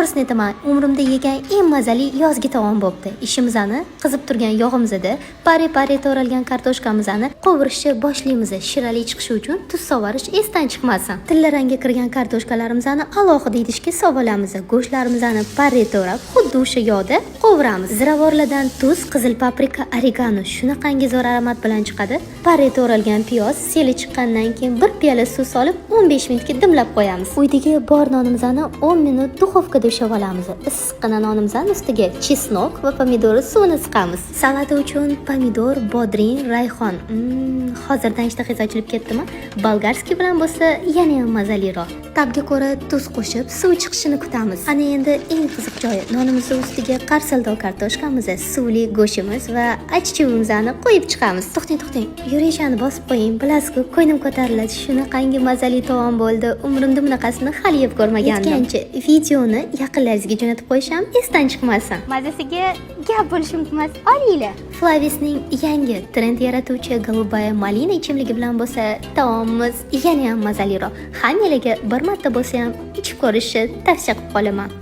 To'g'risini aytaman, umrimda yegan eng mazali yozgi taom bo'pti. Ishimizni qizib turgan yog'imizda pare-pare to'ralgan kartoshkamizni qovurishni boshlaymiz. Shirali chiqishi uchun tuz sovarish esdan chiqmasin. Tilla rangga kirgan kartoshkalarimizni alohida idishga solamiz. Go'shtlarimizni pare to'rab, xuddi o'sha yog'da qovuramiz. Ziravorlardan tuz, qizil paprika, oregano shunaqangi zo'r aromat bilan chiqadi. Pare to'ralgan piyoz seli chiqqandan keyin bir piyola suv solib, 15 minutga dimlab qo'yamiz. Uydagi bor nonimizni 10 minut duxovkada ushlab olamiz. Issiqqina nonimizni ustiga чеснок va pomidor suvini siqamiz. Salati uchun pomidor, bodring, rayhon. Hozirdan ishtahangiz ochilib ketdimi? Болгарский bilan bo'lsa yana ham mazaliroq. Ta'bga ko'ra tuz qo'shib, suv chiqishini kutamiz. Ana endi eng qiziq joyi: nonimizni ustiga qarsildoq kartoshkamiz, suvli go'shtimiz va achchig'imizni qo'yib chiqamiz. To'xtang, to'xtang. Yurakchani bosib qo'ying. Bilasiz-ku, ko'nglim ko'tariladi. Shunaqangi mazali taom bo'ldi. Umrimda bunaqasini hali yeb ko'rmagandim. Yetgancha videoni yaqinlaringizga jo'natib qo'yish ham esdan chiqmasin. Mazasiga gap bo'lishi mumkin emas. Olinglar. Flavisning yangi trend yaratuvchi "Голубая малина" ichimligi bilan bo'lsa taomimiz yana ham mazaliroq. Hammalarga bir marta bo'lsa ham ichib ko'rishni tavsiya qilib qolaman.